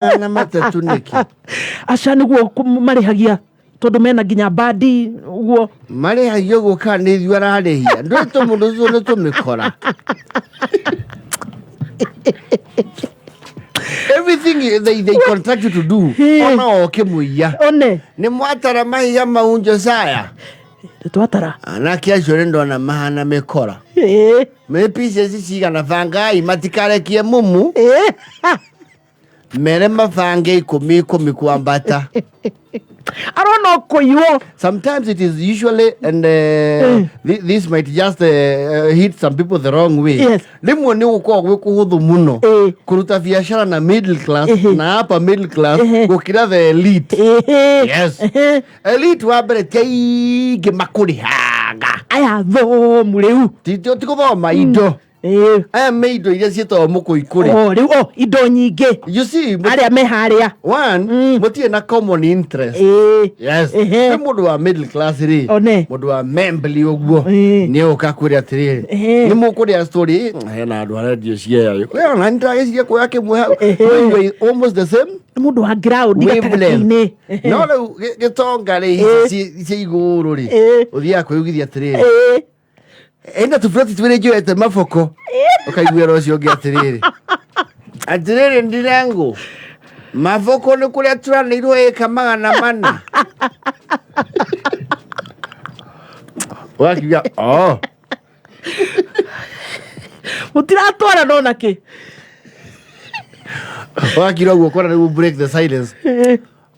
Na matatũ nĩkĩ? Aca, nĩguo marĩhagia tondũ mena nginya bandi ũguo. Marĩhagia ũguo kana nĩ ithuĩ ararĩhia? Ndũĩ tũmũndũ tũtũ nĩ tũmĩkora. Everything they contract you to do, ona oke mũiya. One. Nĩ mwatara mahiga mau, Josiah? Twatara. Anake acio nĩ ndona mahana mĩkora. Mĩ pieces cigana? Bangai matikarekie mumu. Mere mabange 10 10 kwambata. Arona kũiywo. Sometimes it is usually and this might just hit some people the wrong way. Rĩmwe nĩ gũkoragwo gwĩ kũhũthũ mũno kũruta biacara na middle class na upper middle class gũkĩra the elite. Yes. Elite wa mbere ti aingĩ makũrĩhaga. Aya thomu rĩu. Ti gũthoma indo. Aya me indo iria ciĩtagwo mũkũikũrĩ. O rĩu o indo nyingĩ. You see, arĩa me harĩa. One, mũtirĩ na common interest. Yes. Nĩ mũndũ wa middle class rĩ, One. Mũndũ wa membly ũguo, nĩ ũka kwĩra atĩrĩrĩ, nĩ mũkũrĩa story hena andũ arendio ciea. Ona nĩ ndĩragĩciria kuoya kĩmwe hau. You are almost the same Nĩ mũndũ wa ground wavelength. gatagatĩ-inĩ. No rĩu gĩtonga rĩ, ici cia igũrũ rĩ, ũthiaga kwĩugithia atĩrĩrĩ, ena tũburoti twĩrĩ njoete maboko, ũkaiguĩra ũcio ũngĩ atĩrĩrĩ, atĩrĩrĩ, ndirangu maboko nĩ kũrĩa tũranĩirwo ĩka 400, ũgakiuga oh. Mũtiratwara no nakĩ. Ũgakira ũguo kona nĩguo break the silence.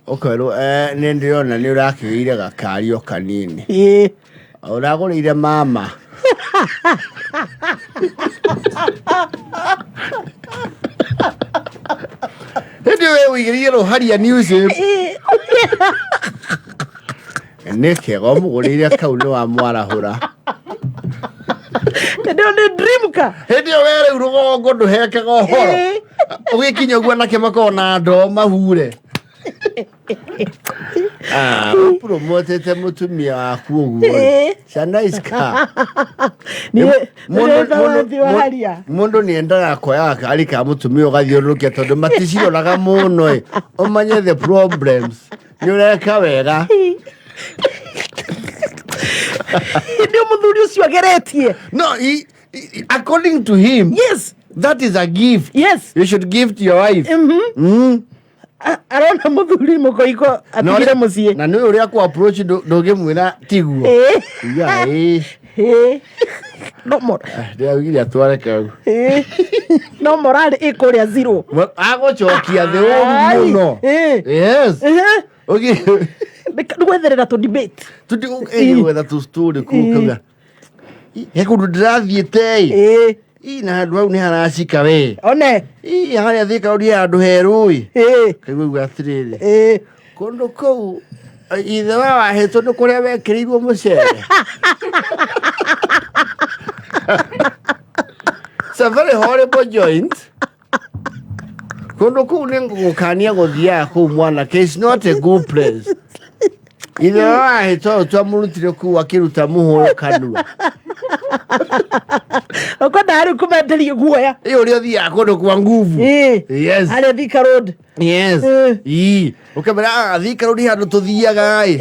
Ũkerwo eh, nĩ ndĩrona nĩ ũrakĩgĩire gakari o kanini. Ũragũrĩire mama. Hĩndĩ ĩyo we ũigĩrĩire rũharia news. Nĩ kega ũmũgũrĩire kau nĩ wamwarahũra. Hĩndĩ ĩyo nĩ dream car. Hĩndĩ ĩyo we rĩu rũgongo ndũhekega ũhoro. Ũgĩkinya ũguo anake makoragwo na ndoo mahure. Ah, ũpromotete mũtumia waku ũguo rĩ. It's a nice car. Niĩ Mũndũ- nĩ wa haria. Mũndũ nĩ endaga kuoya gakari ka mũtumia ũgathiũrũrũkia tondũ maticiroraga mũno ĩ. Ũmenye the problems. Nĩ ũreka wega. Hĩndĩ ĩyo mũthuri ũcio ageretie. No, according to him, that is a gift. You should give to your wife. Arona mũthuri mũkoiko atigire mũciĩ. Na nĩ ũrĩa kũ approach ndũngĩmwĩra tiguo. Uga ĩ. No more. Ndĩraugire atware kau. No morale ĩ kũrĩa zero. Agũcokia thĩ ũru Ai. mũno. Yes. Nĩ gwetherera tũ debate. Tũti gwetha tũ story kũu kauga. He kũndũ ndĩrathiĩte ĩ. Ĩ, na handũ hau nĩ haracika we. One. Ĩ, harĩa Thika Road he handũ herũ ĩ. Kaigua uga atĩrĩrĩ. Kũndũ kũu ithe wa wahĩtwo nĩ kũrĩa wekĩrĩirwo mũcere. It's a very horrible joint. Kũndũ kũu nĩ ngũgũkania gũthiaga kũu mwanake. It's not a good place. Ithe wa wahĩtwo twamũrutire kũu akĩruta mũhũyũ kanua. Ũkwenda rĩu kũmenderia guoya. Ĩ, ũrĩa ũthiaga kũndũ kwa nguvu. Yes. Harĩa Thika Road. Yes. Ii. Ũkamera ah, Thika Road handũ tũthiaga ĩ.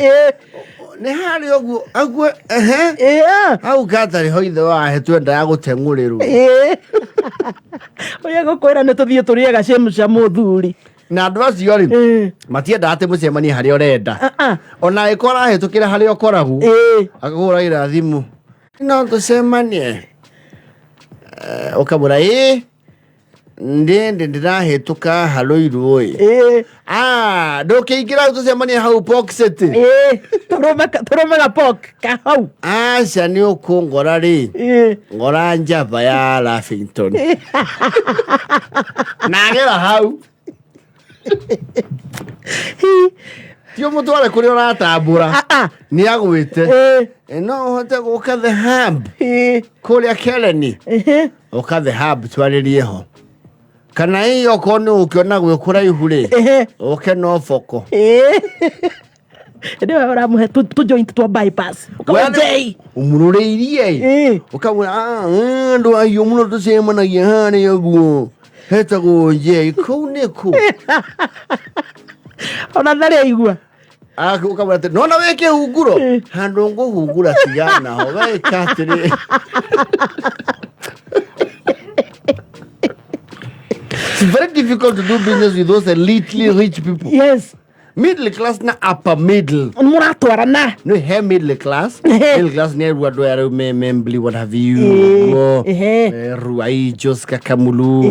Nĩ harĩa ũguo aguo ehe. Hau gatarĩ ho ithe wa twendaga gũteng'ũrĩrwo. Ũrĩa ngũkwĩra nĩ tũthiĩ tũrĩe gacemca mũthuri. Na andũ acio rĩ matiendaga atĩ mũcemanie harĩa ũrenda. Ona angĩkorwo arahĩtũkĩra harĩa ũkoragwo akakũhũragĩra thimũ, no tũcemanie? Eh, ũkamwĩra ĩ ndĩndĩ ndĩrahĩtũka harũirũ ĩ. Ah, ndũkĩingĩra hau tũcemanie hau Pork City. Tũrũme ga pork ka hau. Aca, nĩ ũkũngora rĩ, ngora njaba ya Lavington nagera hau ti ũmũtware kũrĩa ũratambũra nĩ agwĩte. No ũhote gũka The Hub kũrĩa Kereni? Ũka The Hub twarĩrie ho, kana ĩ okorwo nĩ ũkĩona gwĩ kũraihu rĩ, ũke no boko. Hĩndĩ ĩyo ũramũhe tũ joint twa bypass. Ũkamwĩra Jay. Ũmũrũrĩirie ũkamwĩra, "Ah, eh, andũ ahiũ mũno tũcemanagia harĩa ũguo." Hetagwo njei kũu nĩ kũ? Ona ndarĩ aigua. Ũkamwĩra atĩ nona wĩ kĩhunguro handũ ngũhungura tigana ho weka atĩrĩ. It's very difficult to do business with those elitely rich people. Yes. Middle class na upper middle. Nĩ mũratwarana. No he middle class. Middle class nĩ andũ arĩa rĩu me membly what have you. Ũguo. Ruai Josca Kamulu.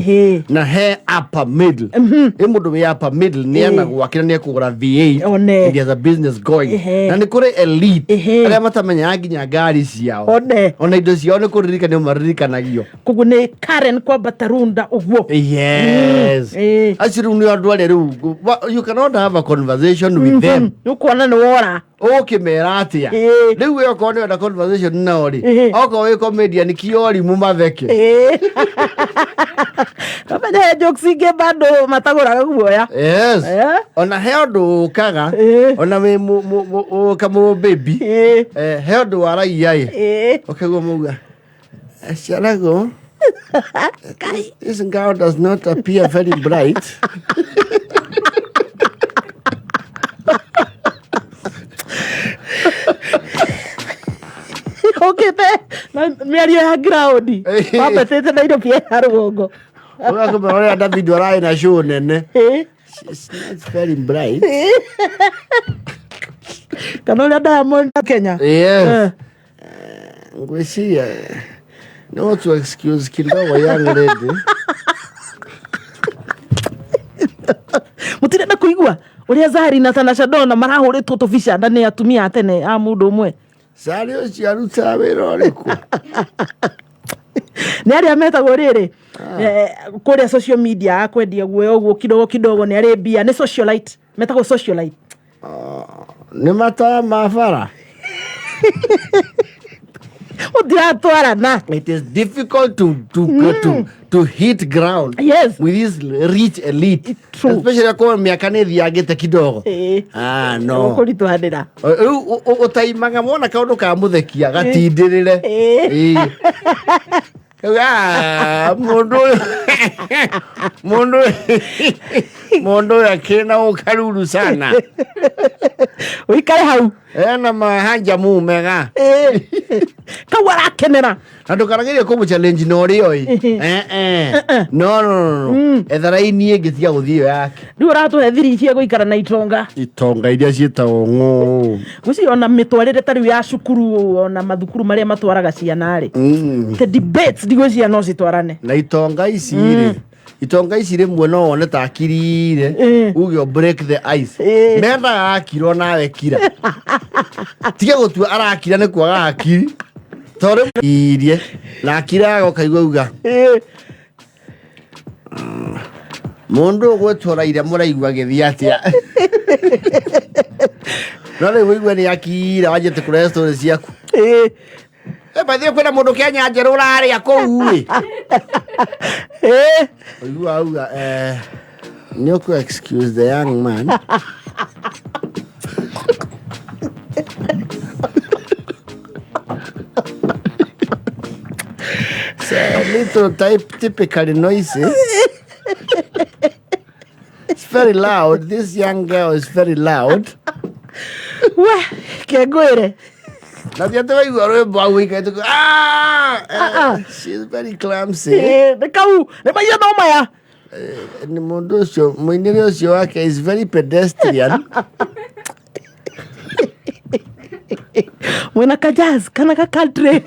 Na he upper middle. Ĩ mũndũ wĩ upper middle nĩ ena gwake na nĩ ekũgũra V8. One. And he has a business going. Na nĩ kũrĩ elite. Arĩa matamenyaga nginya ngari ciao. One. Ona indo ciao nĩ kũririkanio maririkanagio. Koguo nĩ Karen kwambata runda ũguo. Yes. Acio rĩu nĩ andũ arĩa rĩu you cannot have a conversation with them. Nĩ ũkuona nĩ wora. Ũkĩmera atĩa? Rĩu we okorwo nĩ wenda conversation nao rĩ, okorwo wĩ comedian kĩorimũ matheke. Kamenya he jokes ingĩ bado matagũraga guoya. Yes. Ona he ũndũ ũkaga, ona wĩ kamũ baby, he ũndũ waragia ĩ, ũkaigua mauga Ciarago, this girl does not appear very bright. Ũkĩte na mĩario ya ground wambatĩte Nairobi ya rũgongo. Ũgakũmenya ũrĩa David ararĩ na show nene. She's not very bright. Kana ũrĩa Diamond Kenya. Yes. Ngwĩciria no to excuse kidogo young lady. Mũtirenda kũigua ũrĩa Zari na Tanasha Donna marahũrĩtwo tũbica na nĩ atumia a tene a mũndũ ũmwe. Zari ũcio arutaga wĩra ũrĩkũ? Nĩ arĩa metagwo rĩrĩ kũrĩa social media kwendia guoya ũguo kidogo kidogo nĩ arĩ mbia, nĩ socialite, metagwo socialite. Nĩ matawa ma bara. Ũtiratwarana. It is difficult to hit ground with this rich elite. True. Especially akorwo mĩaka nĩ ĩthiangĩte kidogo. Ah, no. Ũkũritũhanĩra. Rĩu ũtaimaga wona kaũndũ ka mũthekia gatindĩrĩre. Mũndũ mũndũ mũndũ ũyũ akĩrĩ na ũkaruru sana. Ũikare hau. Ena mahanja mumega. Kau arakenera. Na ndũkanagerie kũmũ challenge na ũrĩa oĩ. No, no, no, no. Etha raini ĩngĩ tiga gũthiĩ ĩyo yake. Rĩu ũratũhe thiri cia gũikara na itonga. Itonga iria ciĩtagwo ng'ũ. Ngwĩciria ona mĩtwarĩre ta rĩu ya cukuru ona mathukuru marĩa matwaraga ciana rĩ. The debates ndigwĩciria no citwarane. Na itonga ici rĩ, itonga ici rĩmwe no wone ta akirire, uge break the ice. Mendaga akirwo nawe kira. Tiga gũtua arakira nĩ kwaga akiri. Tondũ rĩmwe irie na akiraga ũkaigua uga. Mũndũ ũgwĩtwara ira mũraigua agĩthiĩ atĩa? No rĩu ũigue nĩ akira wanjĩte kũrehe story ciaku. By the way, kwĩna mũndũ Kenya njerũ ũrarĩa kũu ĩ. Ũigua auga, nĩ ũkũ excuse the young man. It's a little type, typically noisy. It's very loud. This young girl is very loud. We, kengwĩre. Na ti atĩ waigua rwĩmbo hau ũikarĩte kũu, she's very clumsy. Nĩ kau, nĩ maiya no maya. Nĩ mũndũ ũcio, mũinĩre ũcio wake is very pedestrian. Mwena ka jazz, kana ka country.